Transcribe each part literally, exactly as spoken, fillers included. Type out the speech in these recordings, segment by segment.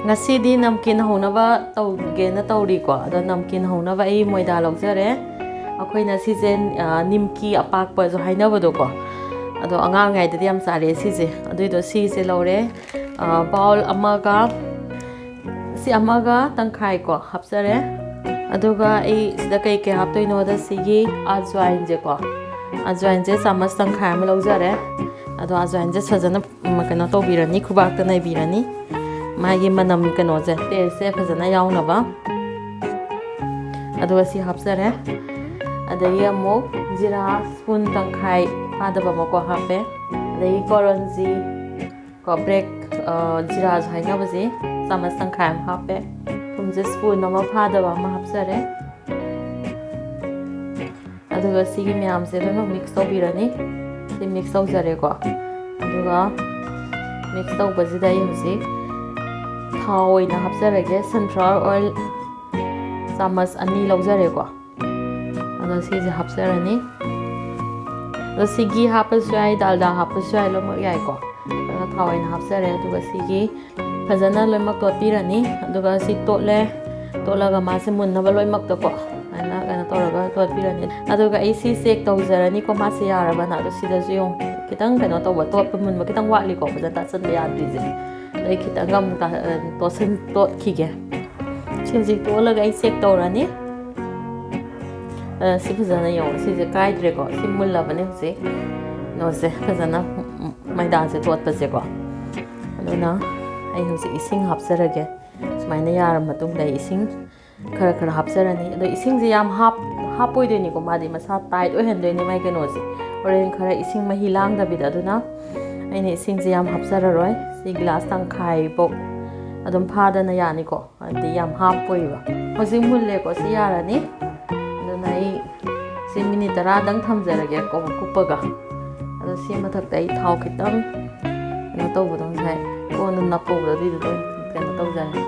ꯉꯁꯤꯗꯤ ꯅꯝꯀꯤꯟ ꯍꯧꯅꯕ ꯇꯧꯒꯦꯅ ꯇꯧꯔꯤꯀꯣ꯫ ꯑꯗꯣ ꯅꯝꯀꯤꯟ ꯍꯧꯅꯕ ꯑꯩ ꯃꯣꯏꯗꯥ ꯂꯧꯖꯔꯦ꯫ ꯑꯩꯈꯣꯏꯅ ꯁꯤꯁꯦ, ꯑ, ꯅꯤꯝꯀꯤ ꯑꯄꯥꯛꯄꯁꯨ ꯍꯥꯏꯅꯕꯗꯣꯀꯣ꯫ ꯑꯗꯣ ꯑꯉꯥꯡ ꯑꯣꯏꯔꯤꯉꯩꯗꯗꯤ ꯌꯥꯝ ꯆꯥꯔꯛꯑꯦ ꯁꯤꯁꯦ꯫ ꯑꯗꯨꯏꯗꯣ ꯁꯤꯁꯦ ꯂꯧꯔꯦ꯫ ꯑ, bowl ꯑꯃꯒ, ꯁꯤ ꯑꯃꯒ ꯇꯪꯈꯥꯏ ꯀꯣ ꯍꯥꯞꯆꯔꯦ꯫ ꯑꯗꯨꯒ ꯑꯩ ꯁꯤꯗ ꯀꯩ ꯀꯩ ꯍꯥꯞꯇꯣꯏꯅꯣꯗ ꯁꯤꯒꯤ ꯑꯖꯋꯥꯏꯟꯁꯦꯀꯣ, ꯑꯖꯋꯥꯏꯟꯁꯦ ꯆꯥꯃꯁ ꯇꯪꯈꯥꯏ ꯑꯃ ꯂꯧꯖꯔꯦ꯫ ꯑꯗꯣ ꯑꯖꯋꯥꯏꯟꯁꯦ ꯐꯖꯅ, ꯎꯝ, ꯀꯩꯅꯣ ꯇꯧꯕꯤꯔꯅꯤ, ꯈꯨꯕꯥꯛꯇ ꯅꯩꯕꯤꯔꯅꯤ꯫ ꯃꯥꯒꯤ ꯃꯅꯝ ꯀꯩꯅꯣꯁꯦ, tasteꯁꯦ ꯐꯖꯅ ꯌꯥꯎꯅꯕ꯫ ꯑꯗꯨꯒ ꯁꯤ ꯍꯥꯞꯆꯔꯦ꯫ ꯑꯗꯒꯤ ꯑꯃꯨꯛ ꯖꯤꯔꯥ spoon ꯇꯪꯈꯥꯏ ꯐꯥꯗꯕ ꯑꯃꯀꯣ ꯍꯥꯞꯄꯦ꯫ ꯑꯗꯒꯤ ꯀꯣꯔꯣꯟꯖꯤ ꯀꯣ, black, ꯑ, ꯖꯤꯔꯥꯁꯨ ꯍꯥꯏꯅꯕꯁꯦ ꯆꯥꯃꯁ ꯇꯪꯈꯥꯏ ꯑꯃ ꯍꯥꯞꯄꯦ꯫ ꯊꯨꯝꯁꯦ spoon ꯑꯃ ꯐꯥꯗꯕ ꯑꯃ ꯍꯥꯞꯆꯔꯦ꯫ ꯑꯗꯨꯒ ꯁꯤꯒꯤ ꯃꯌꯥꯝꯁꯦ ꯂꯣꯏꯅꯃꯛ mix ꯇꯧꯕꯤꯔꯅꯤ꯫ ꯁꯤ mix ꯇꯧꯖꯔꯦꯀꯣ꯫ ꯑꯗꯨꯒ mix ꯇꯧꯕꯁꯤꯗ ꯑꯩ ꯍꯧꯖꯤꯛ ꯊꯥꯎ ꯑꯣꯏꯅ ꯍꯥꯞꯆꯔꯒꯦ꯫ Sunflower oil ꯆꯥꯃꯁ ꯑꯅꯤ ꯂꯧꯖꯔꯦꯀꯣ꯫ ꯑꯗꯣ ꯁꯤꯁꯦ ꯍꯥꯞꯆꯔꯅꯤ꯫ ꯑꯗꯣ ꯁꯤ ꯘꯤ ꯍꯥꯞꯄꯁꯨ ꯌꯥꯏ, ꯗꯥꯜꯗꯥ ꯍꯥꯞꯄꯁꯨ ꯌꯥꯏ, ꯂꯣꯏꯅꯃꯛ ꯌꯥꯏꯀꯣ꯫ ꯑꯗꯣ ꯊꯥꯎ ꯑꯣꯏꯅ ꯍꯥꯞꯆꯔꯦ꯫ ꯑꯗꯨꯒ ꯁꯤꯒꯤ ꯐꯖꯅ ꯂꯣꯏꯅꯃꯛ ꯇꯣꯠꯄꯤꯔꯅꯤ꯫ ꯑꯗꯨꯒ ꯁꯤ ꯇꯣꯠꯂꯦ, ꯇꯣꯠꯂꯒ ꯃꯥꯁꯦ ꯃꯨꯟꯅꯕ ꯂꯣꯏꯅꯃꯛꯇꯀꯣ ꯑꯗꯨꯃꯥꯏꯅ ꯀꯩꯅꯣ ꯇꯧꯔꯒ ꯇꯣꯠꯄꯤꯔꯅꯤ꯫ ꯑꯗꯨꯒ ꯑꯩ ꯁꯤ check ꯇꯧꯖꯔꯅꯤꯀꯣ, ꯃꯥꯁꯦ ꯌꯥꯔꯕꯅ꯫ ꯑꯗꯣ ꯁꯤꯗꯁꯨ ꯌꯦꯡꯉꯨ, ꯈꯤꯇꯪ ꯀꯩꯅꯣ ꯇꯧꯕ, ꯇꯣꯠꯄ ꯃꯨꯟꯕ ꯈꯤꯇꯪ ꯋꯥꯠꯂꯤꯀꯣ, ꯐꯖꯅ ꯇꯥꯁꯟꯕ ꯌꯥꯗ꯭ꯔꯤꯁꯦ꯫ ꯑꯗꯩ ꯈꯤꯇꯪꯒ ꯑꯃꯨꯛ ꯇꯥ-, ꯑ, ꯇꯣꯠꯁꯟ-, ꯇꯣꯠꯈꯤꯒꯦ꯫ ꯁꯤ ꯍꯧꯖꯤꯛ ꯇꯣꯠꯂꯒ ꯑꯩ check ꯇꯧꯔꯅꯤ꯫ ꯑ, ꯁꯤ ꯐꯖꯅ ꯌꯦꯡꯉꯣ, ꯁꯤꯁꯦ ꯀꯥꯏꯗ꯭ꯔꯦꯀꯣ, ꯁꯤ ꯃꯨꯜꯂꯕꯅꯦ ꯍꯧꯖꯤꯛ꯫ ꯀꯩꯅꯣꯁꯦ ꯐꯖꯅ, ꯎꯝ, ꯃꯩꯗꯥꯁꯦ ꯇꯣꯠꯄꯁꯦꯀꯣ꯫ ꯑꯗꯨꯅ ꯑꯩ ꯍꯧꯖꯤꯛ ꯏꯁꯤꯡ ꯍꯥꯞꯆꯔꯒꯦ꯫ ꯁꯨꯃꯥꯏꯅ ꯌꯥꯔ ꯃꯇꯨꯡꯗ ꯑꯩ ꯏꯁꯤꯡ ꯈꯔ ꯈꯔ ꯍꯥꯞꯆꯔꯅꯤ꯫ ꯑꯗꯣ ꯏꯁꯤꯡꯁꯦ ꯌꯥꯝ ꯍꯥꯞ-, ꯍꯥꯞꯄꯣꯏꯗꯣꯏꯅꯤꯀꯣ, ꯃꯥꯗꯤ ꯃꯁꯥ tight ꯑꯣꯏꯍꯟꯗꯣꯏꯅꯤ ꯃꯥꯏ ꯀꯩꯅꯣꯁꯦ, ꯍꯣꯔꯦꯟ ꯈꯔ ꯏꯁꯤꯡ ꯃꯍꯤ ꯂꯥꯡꯗꯕꯤꯗ꯫ ꯑꯗꯨꯅ ꯑꯩꯅ ꯏꯁꯤꯡꯁꯦ ꯌꯥꯝ ꯍꯥꯞꯆꯔꯔꯣꯏ꯫ ꯁꯤ glass ꯇꯪꯈꯥꯏꯐꯧ ꯑꯗꯨꯝ ꯐꯥꯗꯅ ꯌꯥꯅꯤꯀꯣ, ꯍꯥꯏꯗꯤ ꯌꯥꯝ ꯍꯥꯞꯄꯣꯏꯕ꯫ ꯍꯧꯖꯤꯛ ꯃꯨꯜꯂꯦꯀꯣ, ꯁꯤ ꯌꯥꯔꯅꯤ꯫ ꯑꯗꯨꯅ ꯑꯩ ꯁꯤ minute ꯇꯔꯥꯗꯪ ꯊꯝꯖꯔꯒꯦꯀꯣ ꯀꯨꯞꯄꯒ꯫ ꯑꯗꯣ ꯁꯤ ꯃꯊꯛꯇ ꯑꯩ ꯊꯥꯎ ꯈꯤꯇꯪ ꯀꯩꯅꯣ ꯇꯧꯕꯗꯣ, ꯉꯁꯥꯏ ꯀꯣꯟꯗ ꯅꯞꯄꯧꯕꯗꯣ, ꯑꯗꯨꯏꯗꯨꯗ ꯑꯣꯏꯅ ꯀꯩꯅꯣ ꯇꯧꯖꯔꯦ,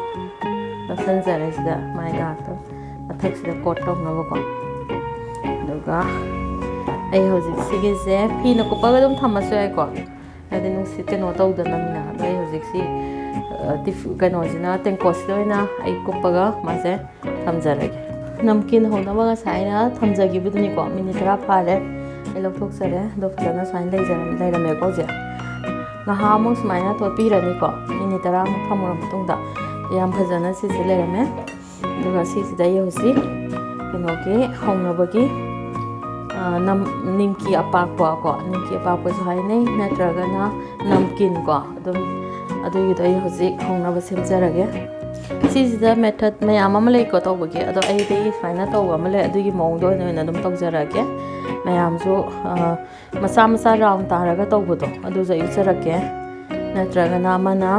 ꯇꯩꯁꯟꯖꯔꯦ ꯁꯤꯗ ꯃꯥꯏ ꯉꯥꯏꯍꯥꯛꯇꯪ ꯃꯊꯛꯁꯤꯗ coat ꯇꯧꯅꯕꯀꯣ꯫ ꯑꯗꯨꯒ ꯑꯩ ꯍꯧꯖꯤꯛ ꯁꯤꯒꯤꯁꯦ ꯐꯤꯅ ꯀꯨꯞꯄꯒ ꯑꯗꯨꯝ ꯊꯝꯃꯁꯨ ꯌꯥꯏꯀꯣ, ꯍꯥꯏꯗꯤ ꯅꯨꯡꯁꯤꯠ ꯀꯩꯅꯣ ꯇꯧꯗꯅꯕꯅꯤꯅ꯫ ꯑꯗꯣ ꯑꯩ ꯍꯧꯖꯤꯛꯁꯤ ꯑ, ꯇꯤꯐ-, ꯀꯩꯅꯣꯁꯤꯅ, ꯇꯦꯡꯀꯣꯠꯁꯤꯗ ꯑꯣꯏꯅ ꯑꯩ ꯀꯨꯞꯄꯒ ꯃꯥꯁꯦ ꯊꯝꯖꯔꯒꯦ꯫ ꯅꯝꯀꯤꯟ ꯍꯧꯅꯕ ꯉꯁꯥꯏ ꯑꯩꯅ ꯊꯝꯖꯈꯤꯕꯗꯨꯅꯤꯀꯣ, ꯃꯤꯅꯤꯠ ꯇꯔꯥ ꯐꯥꯔꯦ꯫ ꯑꯩ ꯂꯧꯊꯣꯛꯆꯔꯦ꯫ ꯑꯗꯣ ꯐꯖꯅ ꯁꯨꯃꯥꯏꯅ ꯂꯩꯖꯔꯝ-, ꯂꯩꯔꯝꯃꯦꯀꯣ ꯍꯧꯖꯤꯛ꯫ ꯉꯥꯏꯍꯥꯛ ꯑꯃꯨꯛ ꯁꯨꯃꯥꯏꯅ ꯇꯣꯠꯄꯤꯔꯅꯤꯀꯣ, ꯃꯤꯅꯤꯠ ꯇꯔꯥꯃꯨꯛ ꯊꯝꯃꯨꯔ ꯃꯇꯨꯡꯗ꯫ ꯌꯥꯝ ꯐꯖꯅ ꯁꯤꯁꯦ ꯂꯩꯔꯝꯃꯦ꯫ ꯑꯗꯨꯒ ꯁꯤꯁꯤꯗ ꯑꯩ ꯍꯧꯖꯤꯛ ꯀꯩꯅꯣꯒꯤ ꯍꯧꯅꯕꯒꯤ, ꯑ, ꯅꯝ-, ꯅꯤꯝꯀꯤ ꯑꯄꯥꯛꯄ ꯀꯣ, ꯅꯤꯝꯀꯤ ꯑꯄꯥꯛꯄꯁꯨ ꯍꯥꯏꯅꯩ, ꯅꯠꯇ꯭ꯔꯒꯅ ꯅꯝꯀꯤꯟ ꯀꯣ, ꯑꯗꯨꯝ ꯑꯗꯨꯒꯤꯗꯣ ꯑꯩ ꯍꯧꯖꯤꯛ ꯍꯧꯅꯕ ꯁꯦꯝꯖꯔꯒꯦ꯫ ꯁꯤꯁꯤꯗ method ꯃꯌꯥꯝ ꯑꯃ ꯂꯩꯀꯣ ꯇꯧꯕꯒꯤ, ꯑꯗꯣ ꯑꯩꯗꯤ ꯁꯨꯃꯥꯏꯅ ꯇꯧꯕ ꯑꯃ ꯂꯩ, ꯑꯗꯨꯒꯤ ꯃꯑꯣꯡꯗ ꯑꯣꯏꯅ, ꯑꯣꯏꯅ ꯑꯗꯨꯝ ꯇꯧꯖꯔꯛꯑꯒꯦ꯫ ꯃꯌꯥꯝꯁꯨ, ꯑ, ꯃꯆꯥ ꯃꯆꯥ round ꯇꯥꯔꯒ ꯇꯧꯕꯗꯣ, ꯑꯗꯨꯁꯨ ꯑꯩ ꯎꯠꯆꯔꯛꯀꯦ꯫ ꯅꯠꯇ꯭ꯔꯒꯅ ꯑꯃꯅ,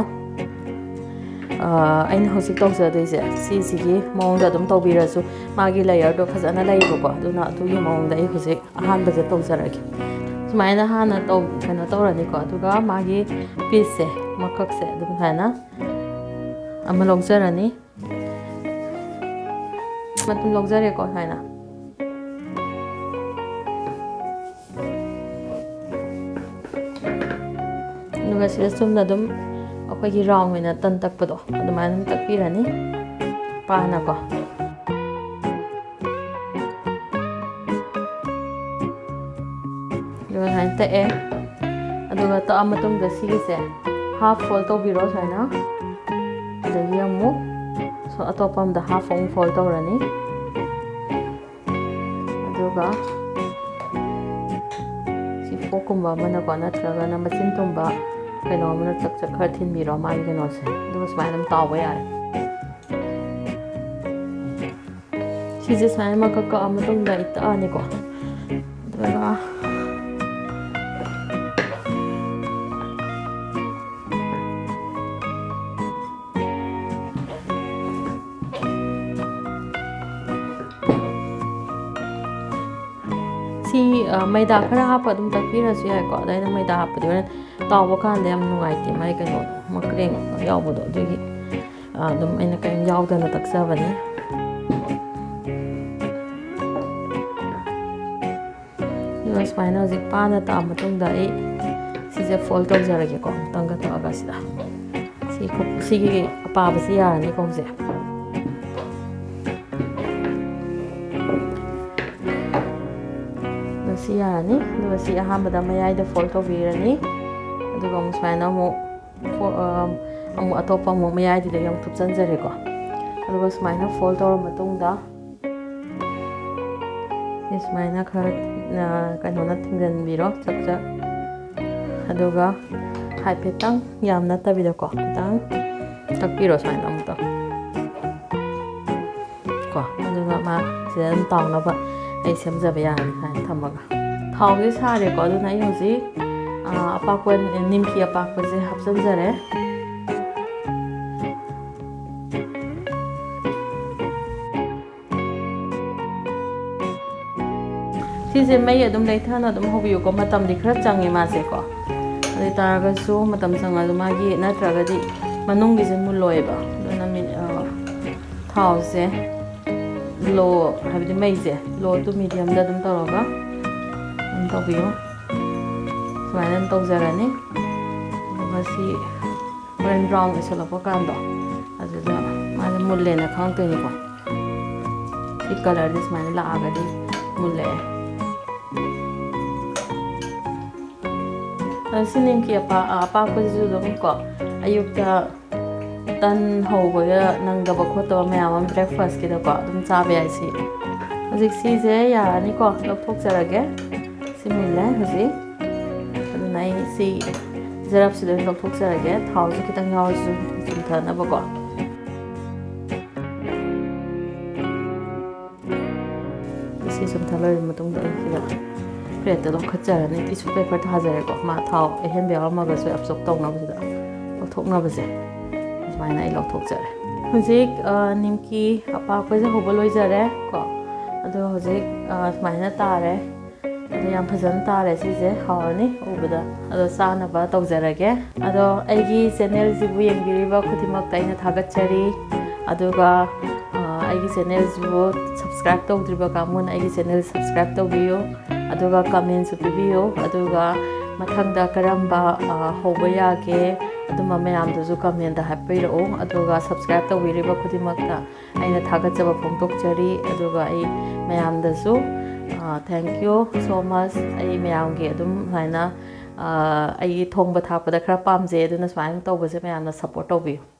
ꯑ, ꯑꯩꯅ ꯍꯧꯖꯤꯛ ꯇꯧꯖꯗꯣꯏꯁꯦ, ꯁꯤꯁꯤꯒꯤ ꯃꯑꯣꯡꯗ ꯑꯗꯨꯝ ꯇꯧꯕꯤꯔꯁꯨ, ꯃꯥꯒꯤ layerꯗꯣ ꯐꯖꯅ ꯂꯩꯌꯦꯕꯀꯣ, ꯑꯗꯨꯅ ꯑꯗꯨꯒꯤ ꯃꯑꯣꯡꯗ ꯑꯩ ꯍꯧꯖꯤꯛ ꯑꯍꯥꯟꯕꯁꯦ ꯇꯧꯖꯔꯒꯦ꯫ ꯁꯨꯃꯥꯏꯅ ꯍꯥꯟꯅ ꯇꯧ-, ꯀꯩꯅꯣ ꯇꯧꯔꯅꯤꯀꯣ, ꯑꯗꯨꯒ ꯃꯥꯒꯤ pieceꯁꯦ, ꯃꯀꯛꯁꯦ ꯑꯗꯨꯝ ꯁꯨꯃꯥꯏꯅ ꯑꯃ ꯂꯧꯖꯔꯅꯤ꯫ ꯃꯇꯨꯝ ꯂꯧꯖꯔꯦꯀꯣ ꯁꯨꯃꯥꯏꯅ꯫ ꯑꯗꯨꯒ ꯁꯤꯗ ꯆꯨꯝꯅ ꯑꯗꯨꯝ ꯑꯩꯈꯣꯏꯒꯤ round ꯑꯣꯏꯅ ꯇꯟ ꯇꯛꯄꯗꯣ ꯑꯗꯨꯃꯥꯏꯅ ꯑꯗꯨꯝ ꯇꯛꯄꯤꯔꯅꯤ ꯄꯥꯅꯀꯣ꯫ ꯑꯗꯨꯒ ꯁꯨꯃꯥꯏꯅ ꯇꯛꯑꯦ꯫ ꯑꯗꯨꯒ ꯇꯛꯑ ꯃꯇꯨꯡꯗ ꯁꯤꯒꯤꯁꯦ half fold ꯇꯧꯕꯤꯔꯣ ꯁꯨꯃꯥꯏꯅ꯫ ꯑꯗꯒꯤ ꯑꯃꯨꯛ ꯁꯣ-, ꯑꯇꯣꯞꯄ ꯑꯃꯗ half ꯑꯃꯨꯛ fold ꯇꯧꯔꯅꯤ꯫ ꯑꯗꯨꯒ ꯁꯤ forkꯀꯨꯝꯕ ꯑꯃꯅꯀꯣ, ꯅꯠꯇ꯭ꯔꯒꯅ ꯃꯆꯤꯟ ꯇꯨꯝꯕ ꯀꯩꯅꯣ ꯑꯃꯅ ꯆꯛ ꯆꯛ ꯈꯔ ꯊꯤꯟꯕꯤꯔꯣ ꯃꯥꯒꯤ ꯀꯩꯅꯣꯁꯦ, ꯑꯗꯨꯒ ꯁꯨꯃꯥꯏꯅ ꯑꯗꯨꯝ ꯇꯥꯎꯕ ꯌꯥꯔꯦ꯫ ꯁꯤꯁꯦ ꯁꯨꯃꯥꯏꯅ ꯃꯀꯛ ꯀꯛꯑ ꯃꯇꯨꯡꯗ ꯑꯩ ꯇꯛꯑꯅꯤꯀꯣ꯫ ꯑꯗꯨꯒ ꯁꯤ, ꯑ, ꯃꯩꯗꯥ ꯈꯔ ꯍꯥꯞꯄ ꯑꯗꯨꯝ ꯇꯛꯄꯤꯔꯁꯨ ꯌꯥꯏꯀꯣ꯫ ꯑꯗ ꯑꯩꯅ ꯃꯩꯗꯥ ꯍꯥꯞꯄꯗꯤ ꯍꯣꯔꯦꯟ ꯇꯥꯎꯕ ꯀꯥꯟꯗ ꯌꯥꯝ ꯅꯨꯡꯉꯥꯏꯇꯦ, ꯃꯥꯏ ꯀꯩꯅꯣꯗꯣ, ꯃꯀ꯭ꯔꯦꯡ ꯌꯥꯎꯕꯗꯣ, ꯑꯗꯨꯒꯤ, ꯑ, ꯑꯗꯨꯝ ꯑꯩꯅ ꯀꯔꯤꯝ ꯌꯥꯎꯗꯅ ꯇꯛꯆꯕꯅꯤ꯫ ꯑꯗꯨꯒ ꯁꯨꯃꯥꯏꯅ ꯍꯧꯖꯤꯛ ꯄꯥꯅ ꯇꯛꯑ ꯃꯇꯨꯡꯗ ꯑꯩ ꯁꯤꯁꯦ fold ꯇꯧꯖꯔꯒꯦꯀꯣ, ꯑꯃꯨꯛꯇꯪꯒ ꯇꯛꯑꯒ ꯁꯤꯗ꯫ ꯁꯤ ꯁꯤꯒꯤ ꯑꯄꯥꯕꯁꯤ ꯌꯥꯔꯅꯤꯀꯣ ꯍꯧꯖꯤꯛ꯫ ꯑꯗꯣ ꯁꯤ ꯌꯥꯔꯅꯤ꯫ ꯑꯗꯨꯒ ꯁꯤ ꯑꯍꯥꯟꯕꯗ ꯃꯌꯥꯏꯗ fold ꯇꯧꯕꯤꯔꯅꯤ꯫ ꯑꯗꯨꯒ ꯑꯃꯨꯛ ꯁꯨꯃꯥꯏꯅ ꯑꯃꯨꯛ ꯐꯣ-, ꯑ, ꯑꯃꯨꯛ ꯑꯇꯣꯞꯄ ꯑꯃꯨꯛ ꯃꯌꯥꯏꯗꯨꯗꯒꯤ ꯑꯃꯨꯛ ꯊꯨꯞꯆꯟꯖꯔꯦꯀꯣ꯫ ꯑꯗꯨꯒ ꯁꯨꯃꯥꯏꯅ fold ꯇꯧꯔ ꯃꯇꯨꯡꯗ, ꯁꯤ ꯁꯨꯃꯥꯏꯅ ꯈꯔ, ꯑ, ꯀꯩꯅꯣꯅ ꯊꯤꯡꯖꯤꯟꯕꯤꯔꯣ, ꯆꯛ ꯆꯛ꯫ ꯑꯗꯨꯒ ꯍꯥꯏꯐꯦꯠꯇꯪ, ꯌꯥꯝ ꯅꯠꯇꯕꯤꯗꯀꯣ, ꯈꯤꯇꯪ ꯇꯛꯄꯤꯔꯣ ꯁꯨꯃꯥꯏꯅ ꯑꯃꯨꯛꯇꯪ꯫ ꯀꯣ, ꯑꯗꯨꯒ ꯃꯥ ꯁꯤꯗ ꯑꯗꯨꯝ ꯇꯥꯎꯅꯕ ꯑꯩ ꯁꯦꯝꯖꯕ ꯌꯥꯔꯅꯤ ꯍꯥꯏꯅ ꯊꯝꯃꯒ꯫ ꯊꯥꯎꯁꯦ ꯁꯥꯔꯦꯀꯣ, ꯑꯗꯨꯅ ꯑꯩ ꯍꯧꯖꯤꯛ, ꯑ, ꯑꯄꯥꯛꯄ, ꯅꯤꯝꯀꯤ ꯑꯄꯥꯛꯄꯁꯦ ꯍꯥꯞꯆꯤꯟꯖꯔꯦ꯫ ꯁꯤꯁꯦ ꯃꯩ ꯑꯗꯨꯝ ꯂꯩꯊꯅ ꯑꯗꯨꯝ ꯍꯧꯕꯤꯌꯨꯀꯣ, ꯃꯇꯝꯗꯤ ꯈꯔ ꯆꯪꯉꯦ ꯃꯥꯁꯦꯀꯣ꯫ ꯑꯗꯨ ꯑꯣꯏ ꯇꯥꯔꯒꯁꯨ ꯃꯇꯝ ꯆꯪꯉꯁꯨ ꯃꯥꯒꯤ, ꯅꯠꯇ꯭ꯔꯒꯗꯤ ꯃꯅꯨꯡꯒꯤꯁꯦ ꯃꯨꯜꯂꯣꯏꯕ꯫ ꯑꯗꯨꯅ ꯃꯤ-, ꯑ, ꯊꯥꯎꯁꯦ low, ꯍꯥꯏꯕꯗꯤ ꯃꯩꯁꯦ low to mediumꯗ ꯑꯗꯨꯝ ꯇꯧꯔꯒ ꯑꯗꯨꯝ ꯇꯧꯕꯤꯌꯨ꯫ ꯁꯨꯃꯥꯏꯅ ꯑꯗꯨꯝ ꯇꯧꯖꯔꯅꯤ꯫ ꯑꯗꯨꯒ ꯁꯤ ꯍꯣꯔꯦꯟ brown ꯑꯣꯏꯁꯜꯂꯛꯄ ꯀꯥꯟꯗꯣ, ꯑꯗꯨꯗ ꯃꯥꯁꯦ ꯃꯨꯜꯂꯦꯅ ꯈꯪꯉꯛꯇꯣꯏꯅꯤꯀꯣ꯫ ꯁꯤ colourꯁꯦ ꯁꯨꯃꯥꯏꯅ ꯂꯥꯛꯑꯒꯗꯤ ꯃꯨꯜꯂꯛꯑꯦ꯫ ꯑꯗꯣ ꯁꯤ ꯅꯤꯝꯀꯤ ꯑꯄꯥ-, ꯑꯄꯥꯛꯄꯁꯤꯁꯨ ꯑꯗꯨꯝ ꯀꯣ, ꯑꯌꯨꯛꯇ ꯇꯟ ꯍꯧꯕꯗ ꯅꯪꯗꯕ ꯈꯣꯠꯇꯕ ꯃꯌꯥꯝ ꯑꯃ breakfastꯀꯤꯗꯀꯣ ꯑꯗꯨꯝ ꯆꯥꯕ ꯌꯥꯏ ꯁꯤ꯫ ꯍꯧꯖꯤꯛ ꯁꯤꯁꯦ ꯌꯥꯔꯅꯤꯀꯣ, ꯂꯧꯊꯣꯛꯆꯔꯒꯦ꯫ ꯁꯤ ꯃꯨꯜꯂꯦ ꯍꯧꯖꯤꯛ꯫ ꯑꯗꯨꯅ ꯑꯩ ꯁꯤ ꯖꯔꯞꯁꯤꯗ ꯑꯣꯏꯅ ꯂꯧꯊꯣꯛꯆꯔꯒꯦ, ꯊꯥꯎꯁꯦ ꯈꯤꯇꯪ ꯌꯥꯎꯔꯁꯨ ꯆꯨꯝꯊꯅꯕꯀꯣ꯫ ꯁꯤ ꯆꯨꯝꯊ ꯂꯣꯏꯔꯕ ꯃꯇꯨꯡꯗ ꯑꯩ ꯁꯤꯗ plateꯇ ꯂꯧꯈꯠꯆꯔꯅꯤ꯫ Tissue paper ꯊꯥꯖꯔꯦꯀꯣ, ꯃꯥ ꯊꯥꯎ ꯑꯍꯦꯟꯕ ꯌꯥꯎꯔꯝꯃꯒꯁꯨ absorb ꯇꯧꯅꯕꯁꯤꯗ ꯂꯧꯊꯣꯛꯅꯕꯁꯦ꯫ ꯁꯨꯃꯥꯏꯅ ꯑꯩ ꯂꯧꯊꯣꯛꯆꯔꯦ꯫ ꯍꯧꯖꯤꯛ, ꯑ, ꯅꯤꯝꯀꯤ ꯑꯄꯥꯛꯄꯁꯦ ꯍꯧꯕ ꯂꯣꯏꯖꯔꯦ ꯀꯣ꯫ ꯑꯗꯣ ꯍꯧꯖꯤꯛ, ꯑ, ꯁꯨꯃꯥꯏꯅ ꯇꯥꯔꯦ꯫ ꯑꯗꯣ ꯌꯥꯝ ꯐꯖꯅ ꯇꯥꯔꯦ ꯁꯤꯁꯦ, ꯍꯥꯎꯔꯅꯤ ꯎꯕꯗ꯫ ꯑꯗꯣ ꯆꯥꯅꯕ ꯇꯧꯖꯔꯒꯦ꯫ ꯑꯗꯣ ꯑꯩꯒꯤ channelꯁꯤꯕꯨ ꯌꯦꯡꯕꯤꯔꯤꯕ ꯈꯨꯗꯤꯡꯃꯛꯇ ꯑꯩꯅ ꯊꯥꯒꯠꯆꯔꯤ꯫ ꯑꯗꯨꯒ, ꯑ, ꯑꯩꯒꯤ channelꯁꯤꯕꯨ subscribe ꯇꯧꯗ꯭ꯔꯤꯕ ꯀꯥꯡꯕꯨꯅ ꯑꯩꯒꯤ channel subscribe ꯇꯧꯕꯤꯌꯨ꯫ ꯑꯗꯨꯒ commentꯁꯨ ꯄꯤꯕꯤꯌꯨ꯫ ꯑꯗꯨꯒ ꯃꯊꯪꯗ ꯀꯔꯝꯕ, ꯑ, ꯍꯧꯕ ꯌꯥꯒꯦ, ꯑꯗꯨꯝꯕ ꯃꯌꯥꯝꯗꯨꯁꯨ comment ꯍꯥꯞꯄꯤꯔꯛꯎ꯫ ꯑꯗꯨꯒ subscribe ꯇꯧꯕꯤꯔꯤꯕ ꯈꯨꯗꯤꯡꯃꯛꯇ ꯑꯩꯅ ꯊꯥꯒꯠꯆꯕ ꯐꯣꯡꯗꯣꯛꯆꯔꯤ꯫ ꯑꯗꯨꯒ ꯑꯩ ꯃꯌꯥꯝꯗꯁꯨ, ꯑ, thank you so much꯫ ꯑꯩ ꯃꯌꯥꯝꯒꯤ ꯑꯗꯨꯝ ꯁꯨꯃꯥꯏꯅ, ꯑ, ꯑꯩꯒꯤ ꯊꯣꯡꯕ ꯊꯥꯛꯄꯗ ꯈꯔ ꯄꯥꯝꯖꯩ, ꯑꯗꯨꯅ ꯁꯨꯃꯥꯏꯅ ꯇꯧꯕꯁꯦ ꯃꯌꯥꯝꯅ support ꯇꯧꯕꯤꯌꯨ꯫